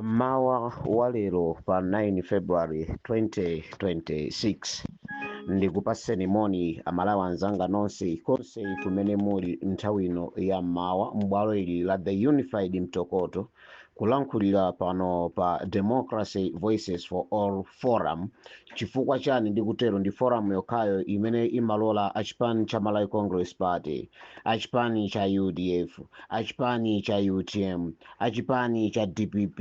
Mmawa wa lero pa 9 February 2026, ndikupaseni moni Amalawi anzanga nonse konse kumene muli nthawi ino ya mmawa, m'bwalo ili la The Unified Mtokoto, kulankhulira pano pa Democracy Voices for All Forum. Chifukwa chani ndikutero? Ndi forum yokhayo imene imalola achipani cha Malawi Congress Party, achipani cha UDF, achipani cha UTM, achipani cha DPP,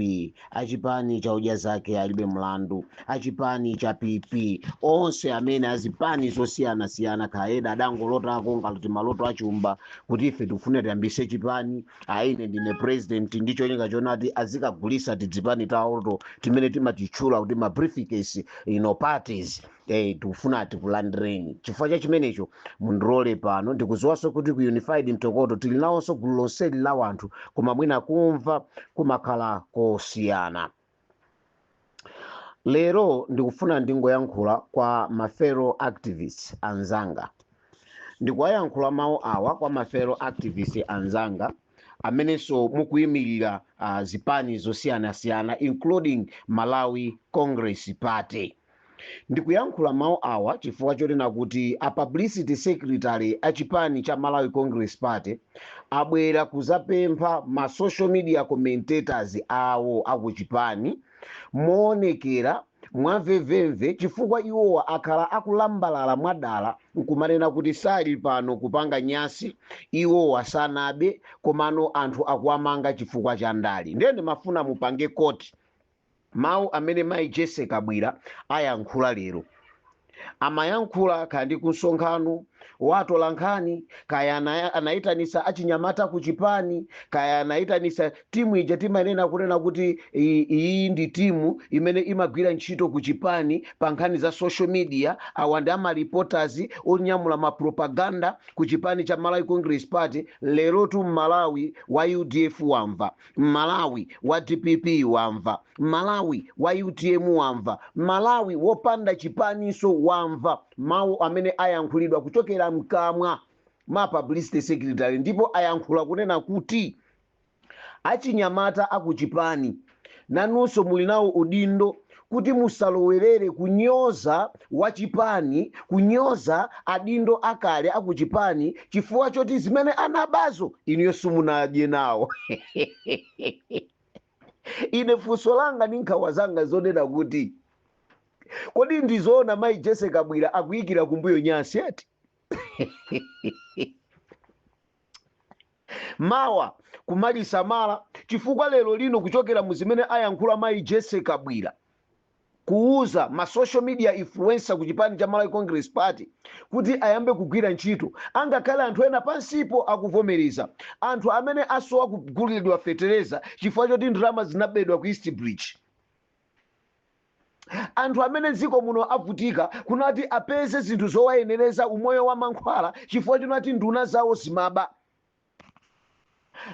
achipani cha Odya Zake Alibe Mlandu, achipani cha PP, onse amene azipani zosiyanasiyana, kaya adangolotako ngati maloto achumba kuti ife tikufuna tiyambise chipani, aine ndine president, ndi cholinga chonati azikagulisa tidzipani tawoto timene timatitchula kuti ma briefcase ino parties. Tikufuna tikulandireni. Chifukwa cha chimenecho, mundilole pano, ndikuziwanso kuti ku Unified Mtokoto tili nawonso gulu lonseli la wanthu, koma mwina kumva kumakhala kosiyana. Lero ndikufuna ndingoyankhula kwa ma fellow activists anzanga. Ndikuwayankhula mawu awa kwa ma fellow activists anzanga amenenso mukuyimirira zipani zosiyanasiyana, including Malawi Congress Party. Ndikuyankhula mawu awa chifukwa chonena kuti a publicity secretary a chipani cha Malawi Congress Party abwera kuzapempha ma social media commentators awo akuchipani moonekera mwamvemvemve, chifukwa iwowa akhala akulambalala mwadala nkumanena kuti sali pano kupanga nyasi, iwowa sanabe, komano anthu akuwamanga chifukwa cha ndale. Ndiye ndimafuna mupange quote mawu amene mayi Jessie Kabwila ayankhula lero. Amayankhula kaya ndi kumsonkhano watola nkhani, kaya anayitanisa achinyamata ku chipani, kaya anayitanisa timu ija timanena kunena kuti iyi ndi timu imene imagwira ntchito ku chipani pa nkhani za social media. Awa ndi ama reporters onyamula ma propaganda ku chipani cha Malawi Congress Party. Lerotu Mmalawi wa UDF wamva, Mmalawi wa DPP wamva, Malawi wa UTM wamva, Malawi wopanda chipaninso wamva mawu amene ayankhulidwa kuchokera mkamwa ma publicity secretary. Ndipo ayankhula kunena kuti achinyamata akuchipani, nanunso muli nawo udindo kuti musalowerere kunyoza wachipani, kunyoza adindo akale akuchipani, chifukwa choti zimene anabazo inuyo simunadye nawo. Ine funso langa ndi nkhawa zanga zonena kuti, kodi ndizoona mayi Jessie Kabwila akuyikira kumbuyo nyasi eti? Mawa kumalisamala, chifukwa lero lino kuchokera mu zimene ayankhula mayi Jessie Kabwila kuuza ma social media influencer ku chipani cha Malawi Congress Party kuti ayambe kugwira ntchito, angakhale anthu ena pansipo akuvomereza, anthu amene asowa kugulidwa fetereza chifukwa choti ndalama zinabedwa ku East Bridge, anthu amene dziko muno avutika kunati apeze zinthu zowayenereza umoyo wa mankhwala chifukwa chonati nduna zawo zimaba,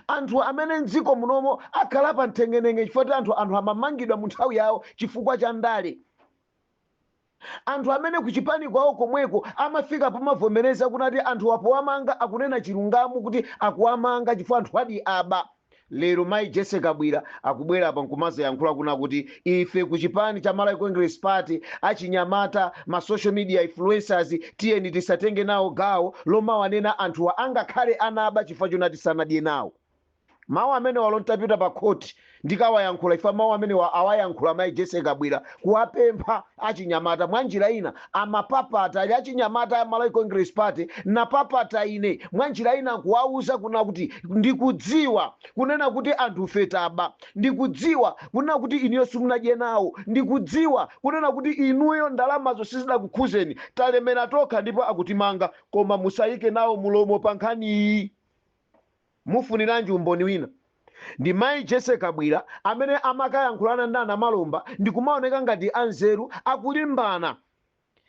anthu amene mdziko munomo akhala pa mthengenenge chifukwa kuti anthu amamangidwa mu nthawi yawo chifukwa cha ndale, anthu amene kuchipani kwawo komweko amafika pomavomereza kunati anthu apowamanga akunena chilungamo kuti akuwamanga chifukwa anthu adi aba. Lero mayi Jessie Kabwila akubwera apa nkumazayankhula kuna kuti ife ku chipani cha Malawi Congress Party, achinyamata, ma social media influencers, tiyeni tisatenge nawo gawo lomawanena anthuwa angakhale anaba chifukwa chonati sanadye nawo. Mawu amene walo ntapita pa khoti ndikawayankhula ifa mawu amene awayankhula mayi Jessie Kabwila kuwapempha achinyamata. Mwa njira ina amapapata ali achinyamata a Malawi Congress Party, napapata ine mwa njira ina kuwauza kuna kuti ndikudziwa kunena kuti anthu fetaba, ndikudziwa kunena kuti inuyo simunadye nawo, ndikudziwa kunena kuti inuyo ndalamazo sizidakukhuzeni, talemera tokha ndipo akutimanga, koma musayike nawo mulomo pa nkhani iyi. Mufuniranji umboni wina? Ndi mayi Jessie Kabwila amene amakayankhulana ndi anamalomba ndikumaoneka ngati anzeru akulimbana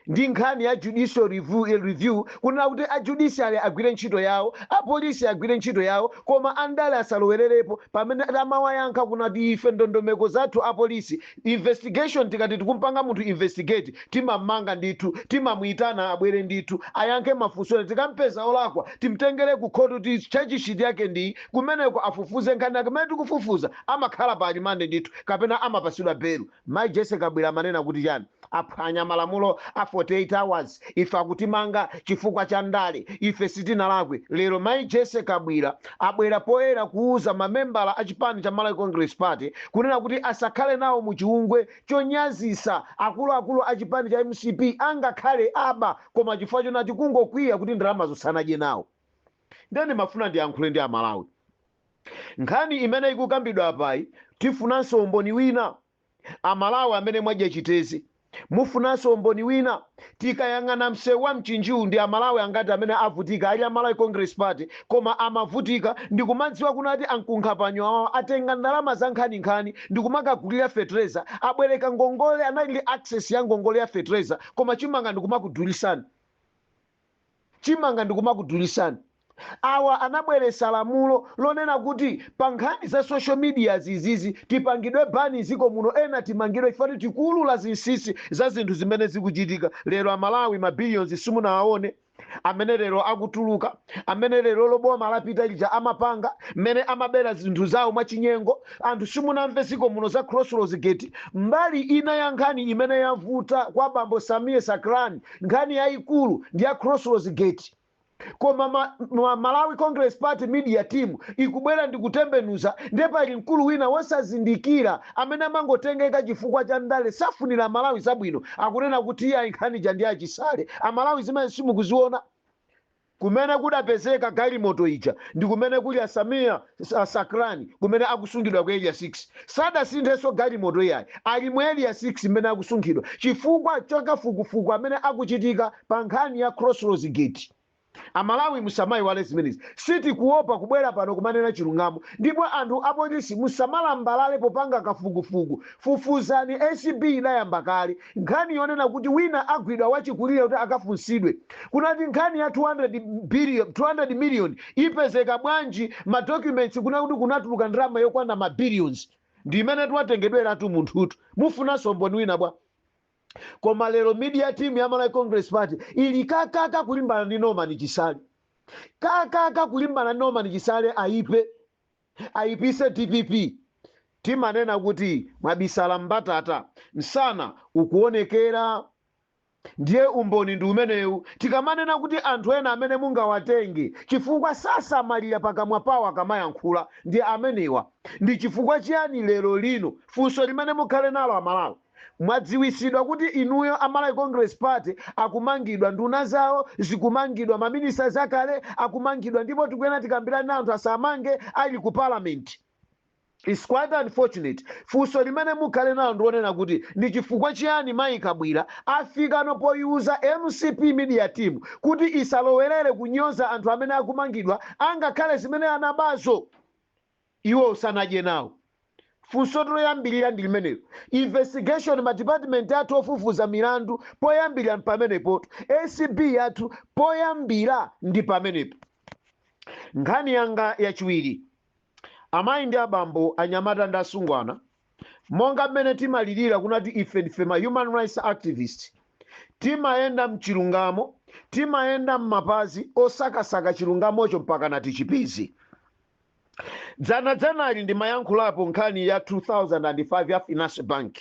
Ndi nkhani ya judicial review, kunena kuti a judiciary agwire ntchito yawo, apolisi agwire ntchito yawo, koma andale asalowererepo. Pamene amawayankha kunati ife ndondomeko zathu apolisi, investigation, tikati tikumpanga munthu investigate, timamanga ndithu, timamuyitana abwere ndithu ayankhe mafunso. Tikampeza olakwa, timtengere ku khoti kuti charge sheet yake ndi kumeneko, afufuze nkhani yake. Kumene tikufufuza amakhala pa remand ndithu kapena amapasidwa belo. Mayi Jessie Kabwila amanena kuti chani? Aphwanya malamulo a 48 hours, ife akutimanga chifukwa cha ndale, ife sitinalakwe. Lero mayi Jessie Kabwila abwera poyera kuuza mamembala a chipani cha Malawi Congress Party kunena kuti asakhale nawo mu chiungwe chonyazisa akuluakulu a chipani cha MCP, angakhale aba, koma chifukwa chonati kungokwiya kuti ndalama zosanadye nawo. Ndeni mafuna ndiyankhule ndi Amalawi. Nkhani imene ikukambidwa apayi, tifunanso umboni wina? Amalawi amene mwadya chitezi, mufunanso umboni wina? Tikayang'ana msewu wa Mchinjiwu, ndi Amalawi angati amene avutika ali Amalawi Congress Party koma amavutika ndikumadziwa kunati ankunkhapanyo awawo atenga ndalama za nkhaninkhani ndikumakagulira fetereza, abwereka ngongole, anali ndi access ya ngongole ya fetereza, koma chimanga ndikumakudulisani, chimanga ndikumakudulisani. Awa anabweresa lamulo lonena kuti pa nkhani za social media zizizi tipangidwe ban ziko muno, ena timangidwe chifukwa tikuulula zinsinsi za zinthu zimene zikuchitika. Lero Amalawi, ma billions simunawaone amene lero akutuluka, amene lero loboma lapita lija amapanga mmene amabera zinthu zawo mwachinyengo. Anthu simunamve ziko muno za Crossroads Gate? Mbali ina ya nkhani imene yavuta kwa bambo Sameer Sakrani, nkhani yayikulu ndi ya Crossroads Gate, koma Malawi Congress Party media team ikubwera ndi kutembenuza. Ndiye pali mkulu wina wosazindikira amene amangotengeka chifukwa cha ndale, safunira Malawi zabwino, akunena kuti iye ayi, nkhani ndi achisale. Amalawi, zimene simukuziona? Kumene kudapezeka galimoto ija ndi kumene kuli aSameer Sakrani, kumene akusungidwa ku Area 6. Sadasinthenso galimoto iyayi, ali mu Area 6 mmene akusungidwa chifukwa chakafukufuku amene akuchitika pa nkhani ya Crossroads Gate. Amalawi, musamayiwale zimenezi. Sitikuopa kubwera pano kumanena chilungamo. Ndipo anthu apolisi, musamalambalale popanga kafukufuku. Fufuzani. ACB idayamba kale nkhani yonena kuti wina agwidwa wachikulire kuti akafunsidwe kunati nkhani ya 200 billion, 200 million ipezeka bwanji, ma documents kuna kuti kunatuluka ndalama yokwana ma billions, ndi imene tiwatengedweratu munthutu. Mufunanso mboni wina bwa? Koma lero media team ya Malawi Congress Party ili kakaka kulimbana ndi Norman Chisale, kakaka kulimbana ndi Norman Chisale, ayipe, ayipise DPP. Timanena kuti mwabisala mbatata, msana ukuonekera. Ndiye umboni ndi umenewu. Tikamanena kuti anthu ena amene mungawatenge chifukwa sasamalira pakamwa pawo akamayankhula ndi amenewa. Ndi chifukwa chiyani lero lino, funso limene mukhale nalo Amalawi, mwadziwisidwa kuti inuyo Amalawi Congress Party akumangidwa, nduna zawo zikumangidwa, ma minister zakale akumangidwa, ndipo tikuyena tikambirane na anthu asamange ali ku parliament? It's quite unfortunate. Funso limene mukhale nalo ndionena kuti ndi chifukwa chiyani mayi Kabwila afikano poyiuza MCP media team kuti isalowerere kunyoza anthu amene akumangidwa, angakhale zimene anabazo iwo usanadye nawo? Funso loyambirira ndi limenelo. Investigation, ma department athu ofufuza milandu, poyambira pamenepo. ACB yathu, poyambira ndi pamenepo. Nkhani yanga yachiwiri, amayi ndi abambo, anyamata ndi asungwana, monga mmene timalirira kunati ife ndife ma human rights activist, timayenda mchilungamo, timayenda m'mapazi osakasaka chilungamocho mpaka na tichipeze. Dzanadzanali ndimayankhulapo nkhani ya 2005 ya Finance Bank.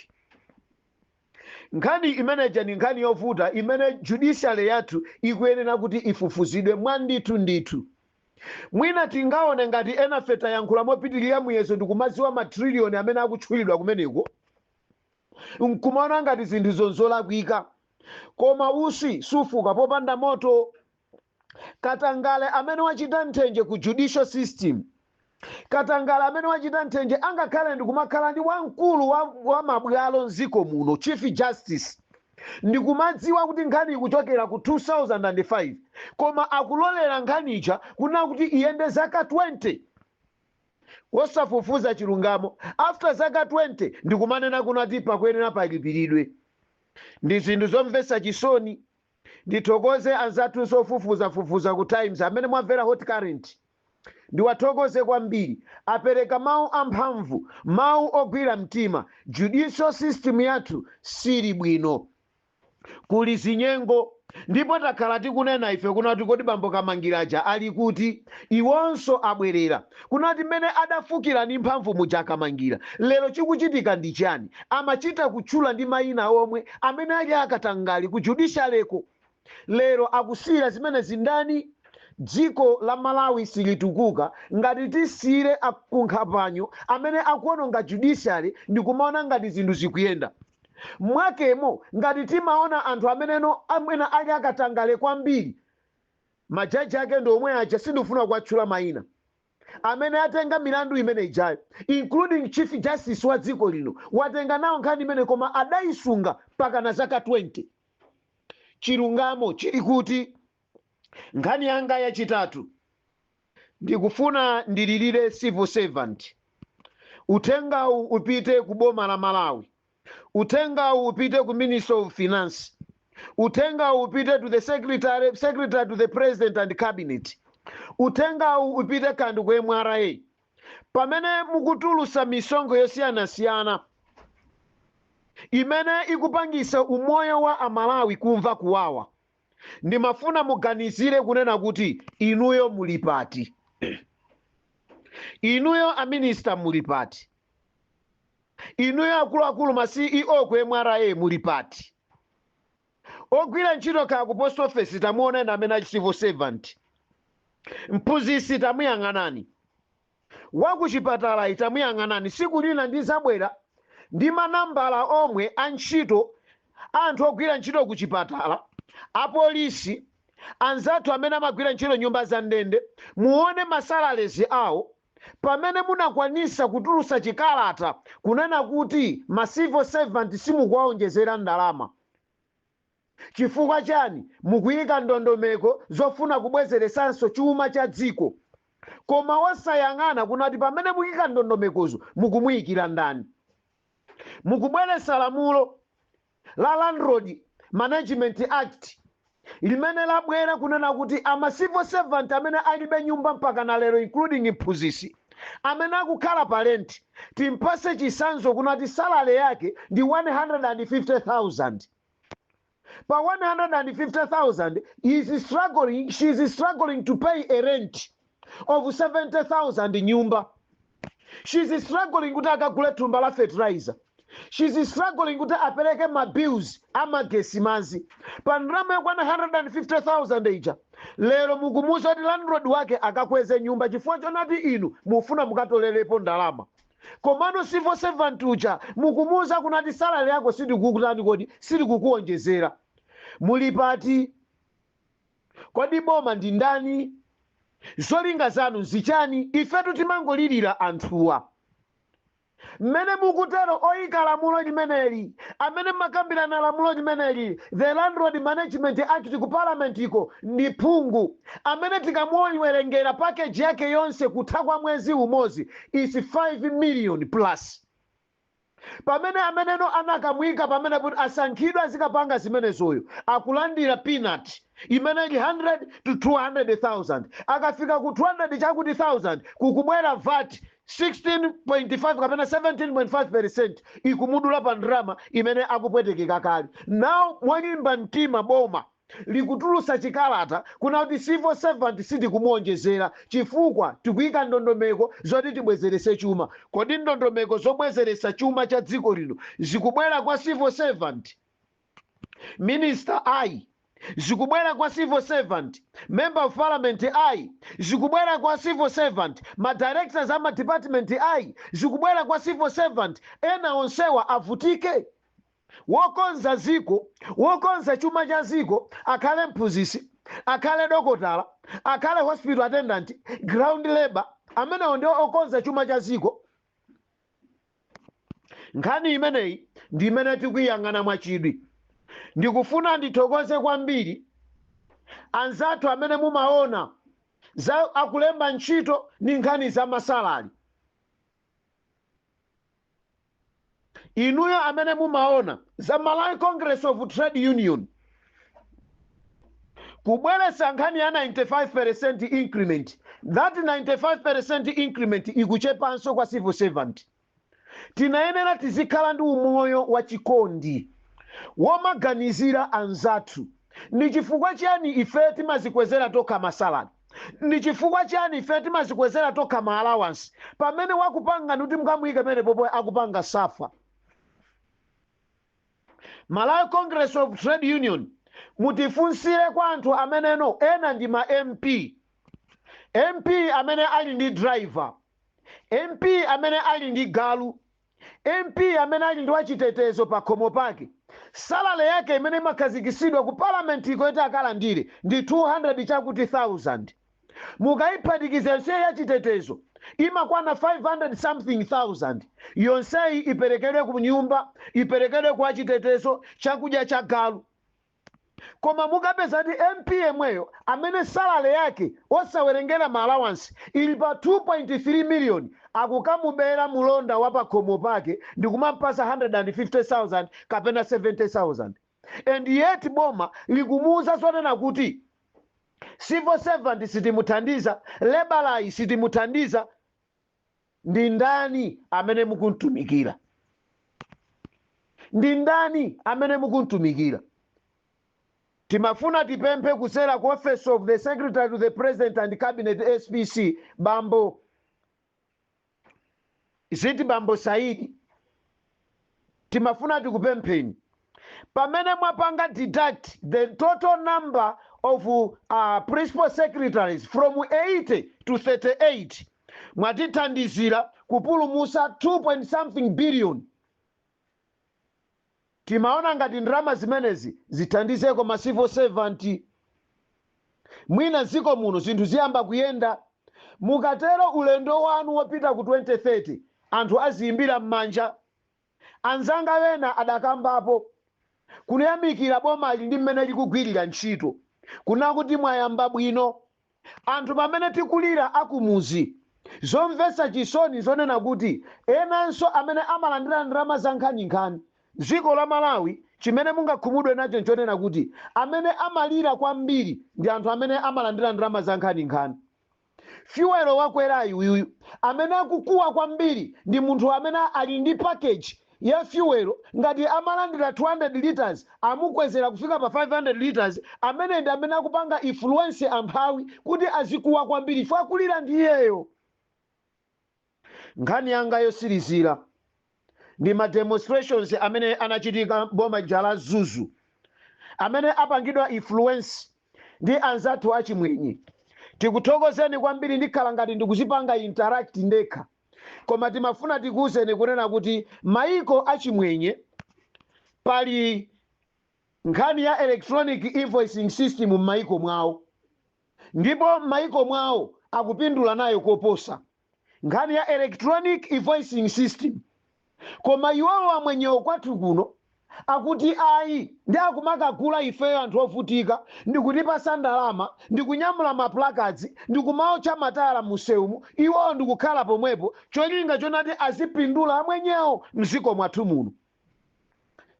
Nkhani imeneja ni nkhani yovuta imene judiciary yathu ikuyenera kuti ifufuzidwe mwandithu ndithu. Mwina tingaone ngati enafe tayankhula mopitirira muyezo ndikumadziwa ma trillion amene akutchulidwa kumeneko, nkumaona ngati zinthu zonzolakwika, koma usi sufuka popanda moto. Katangale amene wachita nthenje ku judicial system, katangale amene wachita nthenje, angakhale ndikumakhala ndi wamkulu wa mabwalo mdziko muno, Chief Justice, ndikumadziwa kuti nkhani ikuchokera ku 2005, koma akulolera nkhanicha kunena kuti iyende zaka 20 wosafufuza chilungamo. After zaka 20 ndikumanena kunati pakuyenera palipiridwe. Ndi zinthu zomvetsa chisoni. Ndithokoze anzathunso ofufuzafufuza ku Times amene mwamvera Hot Current. Ndiwathokoze kwambiri, apereka mawu amphamvu, mawu ogwira mtima. Judicial system yathu sili bwino, kuli zinyengo. Ndipo takhala tikunena ife kunati, kodi bambo Kamangiraja ali kuti? Iwonso abwerera kunati mmene adafukira ndi mphamvu muja Akamangira, lero chikuchitika ndi chani? Amachita kutchula ndi mayina omwe amene ali akatangali ku judiciaryko. Lero akusiyira zimene zindani? Dziko la Malawi silitukuka ngati tisiyire akunkhapanyo amene akuononga judiciary ndikumaona ngati zinthu zikuyenda mwakemo. Ngati timaona anthu ameneno amene ali akatangale kwambiri, majaji ake ndi omwe aja, sindifuna kuwatchula mayina, amene atenga milandu imene ijayo, including Chief Justice wa dziko lino watenga nawo nkhani imene, koma adayisunga pakana zaka 20. Chilungamo chili kuti? Nkhani yanga yachitatu, ndikufuna ndililire civil servant. Uthengawu upite ku boma la Malawi, uthengawu upite ku Minister of Finance, uthengawu upite to the secretary to the President and Cabinet, uthengawu upite kandi ku MRA. Pamene mukutulusa misonkho yosiyanasiyana imene ikupangisa umoyo wa Amalawi kumva kuwawa, ndimafuna muganizire kunena kuti inuyo muli pati? Inuyo a minister muli pati? Inuyo akuluakulu, ma CEO ku MRA muli pati? Ogwira ntchito kaya ku post office, tamuonani amene ali civil servant. Mphunzitsi tamuyang'anani, wakuchipatala tamuyang'anani. Siku lina ndizabwera ndi manambala omwe antchito, anthu ogwira ntchito ku chipatala, apolisi anzathu amene amagwira ntchito nyumba za ndende, muone ma salaries awo. Pamene munakwanisa kutulusa chikalata kunena kuti ma civil servant simukuwaonjezera ndalama, chifukwa chani? Mukuyika ndondomeko zofuna kubwezeresanso chuma cha dziko, koma osayang'ana kunati pamene mukuyika ndondomekozo mukumuyikira ndani. Mukubweretsa lamulo la Landlord Management Act limene labwera kunena kuti ama civil servant amene alibe nyumba mpaka na lero, including mphunzitsi amene akukhala pa rent, timpase chisanzo kunati salary yake ndi 150,000. Pa 150,000 is struggling, she is struggling to pay a rent of 70,000 nyumba. She is struggling kuti akagule thumba la fertilizer. She is struggling kuti apereke ma bills amagesi, mazi, pa ndalama yokwana 150,000 ija. Lero mukumuwuza kuti landlord wake akakweze nyumba chifukwa chonati inu mufuna mukatolerepo ndalama. Komano civil servant uja mukumuwuza kunati salary yako sitikukutani, kodi sitikukuonjezera. Muli pati? Kodi boma ndi ndani? Zolinga zanu zichani? Ifetu timangolirira anthuwa. Mmene mukutero, oyika lamulo limeneli, amene makambirana lamulo limeneli, the Landlord Management Act, ku parliament iko ndi phungu amene tikamuwerengera package yake yonse kutha kwa mwezi umodzi is 5 million plus. Pamene ameneno anakamwika pamene kuti asankhidwe azikapanga zimenezoyo akulandira peanut imene ili 100 to 200,000. Akafika ku 200 chakuti 1000, kukubwera VAT 16.5 kapena 17.5%, ikumudula pa ndalama imene akupwetekeka kale. Now mwalimba mtima, boma likutulusa chikalata kuna kuti civil servant sitikumuonjezera chifukwa tikuyika ndondomeko zoti tibwezerese chuma. Kodi ndondomeko zobwezeresa chuma cha dziko lino zikubwera kwa civil servant? Minister ayi, zikubwera kwa civil servant? Member of Parliament ayi, zikubwera kwa civil servant? Ma directors ama department ayi, zikubwera kwa civil servant? Ena onsewa avutike. Wokonza ziko, wokonza chuma cha ziko, akhale mphunzitsi, akhale dokotala, akhale hospital attendant, ground labor, amenewo ndio okonza chuma cha ziko. Nkhani imeneyi ndi imene tikuyiyang'ana mwachidwi. Ndikufuna ndithokoze kwambiri anzathu amene mumaona za akulemba ntchito ndi nkhani za ma salary. Inuyo amene mumaona za Malawi Congress of Trade Union kubweretsa nkhani ya 95% increment, that 95% increment ikuchepanso kwa civil servant. Tinayenera tizikhala ndi umoyo wachikondi womaganizira anzathu. Ndi chifukwa chiyani ife timazikwezera tokha ma salary? Ndi chifukwa chiyani ife timazikwezera tokha ma allowance, pamene wakupanga ndikuti mukamuyike pamene popo akupanga suffer? Malawi Congress of Trade Union, mutifunsire kwa anthu ameneno ena ndi ma MP, MP amene ali ndi driver, MP amene ali ndi galu, MP amene ali ndi wachitetezo pa khomo pake. Salary yake imene imakhazikisidwa ku parliament iko yoti akalandire ndi 200 chakuti 1000. Mukayiphatikiza yonseyi yachitetezo, imakwana 500 something thousand. Yonseyi iperekedwe ku nyumba, iperekedwe kwa chitetezo, chakudya cha galu. Koma mukapeza kuti MP yemweyo amene salary yake osawerengera ma allowance ili pa 2.3 million, akukamubera mulonda wa pakhomo pake ndikumampasa 150,000 kapena 70,000, and yet boma likumuuza zonena kuti civil servant sitimuthandiza, labourer sitimuthandiza. Ndi ndani amene mukuntumikira? Ndi ndani amene mukuntumikira? Timafuna tipemphe kusera ku Office of the Secretary to the President and Cabinet, SPC, bambo ziti, bambo Saidi, timafuna tikupempheni, pamene mwapanga deduct the total number of principal secretaries from 80 to 38, mwatithandizira kupulumusa 2 point something billion. Timaona ngati ndalama zimenezi zithandizeko ma civil servant, mwina dziko muno zinthu ziyamba kuyenda. Mukatero ulendo wanu wopita ku 2030 anthu aziyimbira m'manja. Anzanga wena adakambapo kuyamikira bomali ndi mmene likugwirira ntchito, kuna kuti mwayamba bwino. Anthu pamene tikulira akumuzi, zomvetsa chisoni zonena kuti enanso amene amalandira ndalama za nkhaninkhani dziko la Malawi, chimene mungakhumudwe nacho nchonena kuti amene amalira kwambiri ndi anthu amene amalandira ndalama za nkhaninkhani. Fuel wakwerayi uyuyu, amene akukuwa kwambiri ndi munthu amene ali ndi package ya fuel. Ngati amalandira 200 liters, amukwezera kufika pa 500 liters. Amene ndi amene akupanga influence amphawi kuti azikuwa kwambiri, chifukwa akulira ndi iyeyo. Nkhani yanga yosirizira ndi ma demonstrations amene anachitika boma la Mzuzu, amene apangidwa influence ndi anzathu achimwenye. Tikuthokozeni kwambiri. Ndikhala ngati ndikuzipanga interact ndekha, koma timafuna tikuwuzeni kunena kuti maiko achimwenye pali nkhani ya electronic invoicing system m'maiko mwawo, ndipo m'maiko mwawo akupindula nayo koposa nkhani ya electronic invoicing system. Koma iwowo amwenyewo kwathu kuno akuti ayi, ndi akumakagula ifeyo anthu ovutika, ndikutipasa ndalama, ndikunyamula ma placards, ndikumaotcha matayala musewumu, iwowo ndikukhala pomwepo, cholinga chonati azipindula amwenyewo mdziko mwathu muno.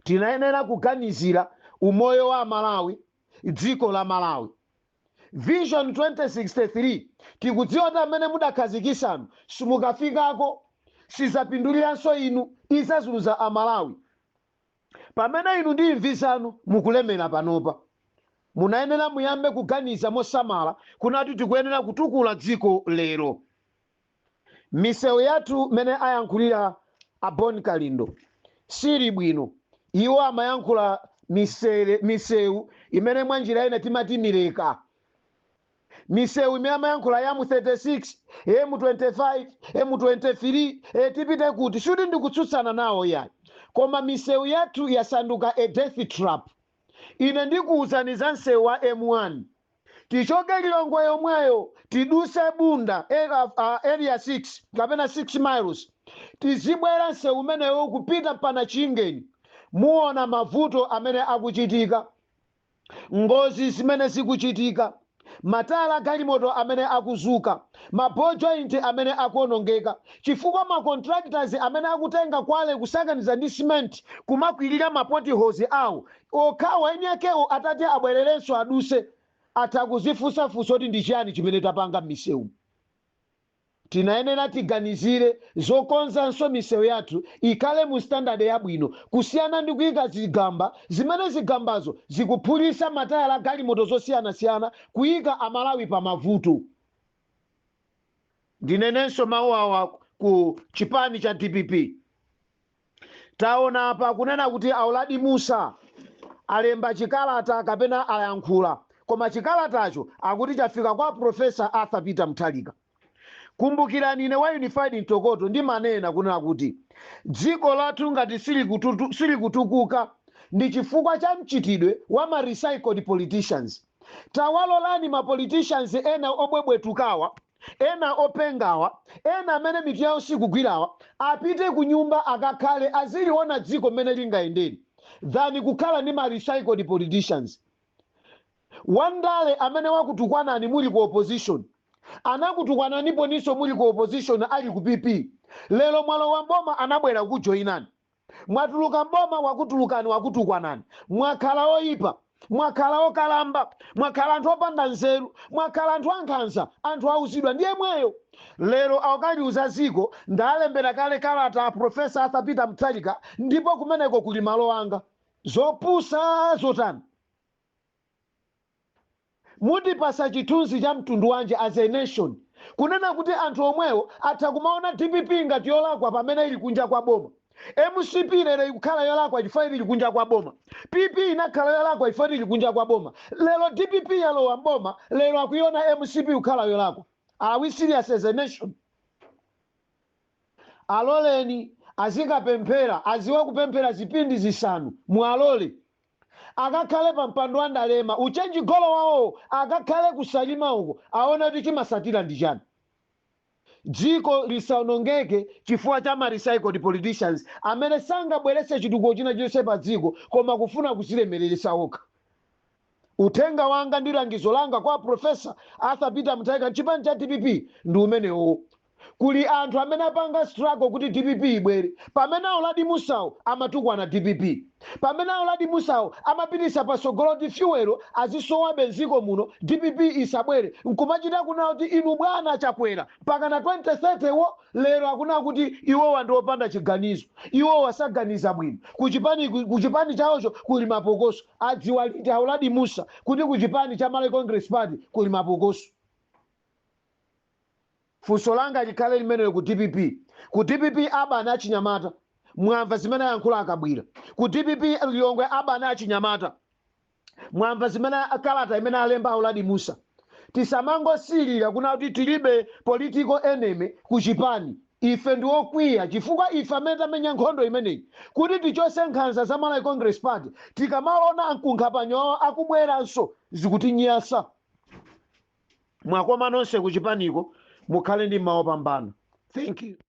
Tinayenera kuganizira umoyo wa Malawi, dziko la Malawi. Vision 2063 tikudziwa kuti amene mudakhazikisanu simukafikako, sizapinduliranso inu, izazunza Amalawi. Pamene inu ndi imvi zanu mukulemera panopa, munayenera muyambe kuganiza mosamala kunati tikuyenera kutukula dziko lero. Misewu yathu, mene ayankhulira a Bon Kalindo, sili bwino. Iwo amayankhula misewu imene mwanjira ina timati mileka. Misewu imene amayankhula ya mu 36, M25, M23, tipite kuti sikuti ndikutsutsana nawo yayi, koma misewu yathu yasanduka a death trap. Ine ndikuwuzani za msewu wa M1. Tichoke Lilongwe yomweyo, tiduse Bunda, Area 6 kapena 6 Miles, tizibwera msewu umenewo kupita pana Chingeni, muona mavuto amene akuchitika, ngozi zimene zikuchitika. Matayala agalimoto amene akuzuka, ma ball joint amene akuonongeka chifukwa ma contractors amene akutenga kwale kusakaniza ndi cement kumakwirira ma potholes awo okhawa, eni akewo atati abwererenso aduse, atha kuzifunsafunsa kuti ndi chiyani chimene tapanga m'misewu. Tinayenera tiganizire zokonzanso misewu yathu ikhale mu standard yabwino, kusiyana ndi kuyika zigamba zimene zigambazo zikuphulitsa matayala agalimoto zosiyanasiyana, kuyika Amalawi pa mavuto. Ndinenenso mawu awa ku chipani cha DPP. Taona apa kunena kuti a Uladi Musa alemba chikalata kapena ayankhula, koma chikalatacho akuti chafika kwa Professor Arthur Peter Mutharika. Kumbukirani, ine wa Unified Mtokoto ndimanena kunena kuti dziko lathu ngati silikutukuka ndi chifukwa cha mchitidwe wa ma recycled politicians. Tawalolani ma politicians ena obwebwetukawa, ena opengawa, ena amene mitu yawo sikugwirawa, apite ku nyumba akakhale, aziliona dziko mmene lingayendere, than kukhala ndi ma recycled politicians. Wandale amene wakutukwanani muli ku opposition, anakutukwananipo ninso muli ku opposition ali ku PP. Lero mwalowa mboma, anabwera kujoyinani. Mwatuluka mboma, wakutulukani, wakutukwanani. Mwakhala oyipa, mwakhala okalamba, mwakhala anthu opanda nzeru, mwakhala anthu ankhanza, anthu auzidwa ndiye mweyo. Lero akaliuza ziko, ndalembera kale kalata a Professor Arthur Peter Mutharika, ndipo kumeneko kuli malo anga. Zopusa zotani? Mutipasa chithunzi cha mtundu wanji as a nation, kunena kuti anthu omwewo atha kumaona DPP ngati yolakwa pamene ili kunja kwa boma, MCP lero ikukhala yolakwa chifukwa ili kunja kwa boma, PP inakhala yolakwa chifukwa ili kunja kwa boma, lero DPP yalowa mboma, lero akuiona MCP kukhala yolakwa? Are we serious as a nation? Aloleni azikapemphera, aziwe kupemphera zipindi 5. Mualole akakhale pa mpando wa ndalema, uchenji golo wawo, akakhale kusalima uko, aone kuti chimasatira ndi chani. Dziko lisaonongeke chifukwa cha ma recycled politicians amene sangabweretse chitukuko china chonse pa dziko, koma kufuna kuzilemereresa okha. Uthenga wanga ndi langizo langa kwa Professor Arthur Peter Mutharika, chipani cha DPP, ndi umenewo. Kuli anthu amene apanga struggle kuti DPP ibwere. Pamene a Uladi Musawo amatukwana DPP, pamene a Uladi Musawo amapitisa pasogolo kuti fuel azisowabe mdziko muno, DPP isabwere, nkumachita kunena kuti inu bwana Chakwera mpaka na 2030 wo, lero akunena kuti iwowa ndi opanda chiganizo, iwowa asaganiza bwino, kuchipani chawocho kuli mapokoso. Adziwa liti a Uladi Musa kuti kuchipani cha Malawi Congress Party kuli mapokoso? Funso langa likhale limenelo ku DPP. Ku DPP abana achinyamata, mwamva zimene ayankhula akabwira. Ku DPP Lilongwe abana achinyamata, mwamva zimene kalata imene alemba a Uladi Musa. Tisamangosilira kuna kuti tilibe political enemy ku chipani. Ife ndi okwiya chifukwa ife amene tamenya nkhondo imeneyi kuti tichose nkhanza za Malawi Congress Party, tikamaona mkunkhapanyowa akubweranso, zikutinyasa. Mwakoma nonse kuchipaniko, mukhale ndi mawu opambana. Thank you.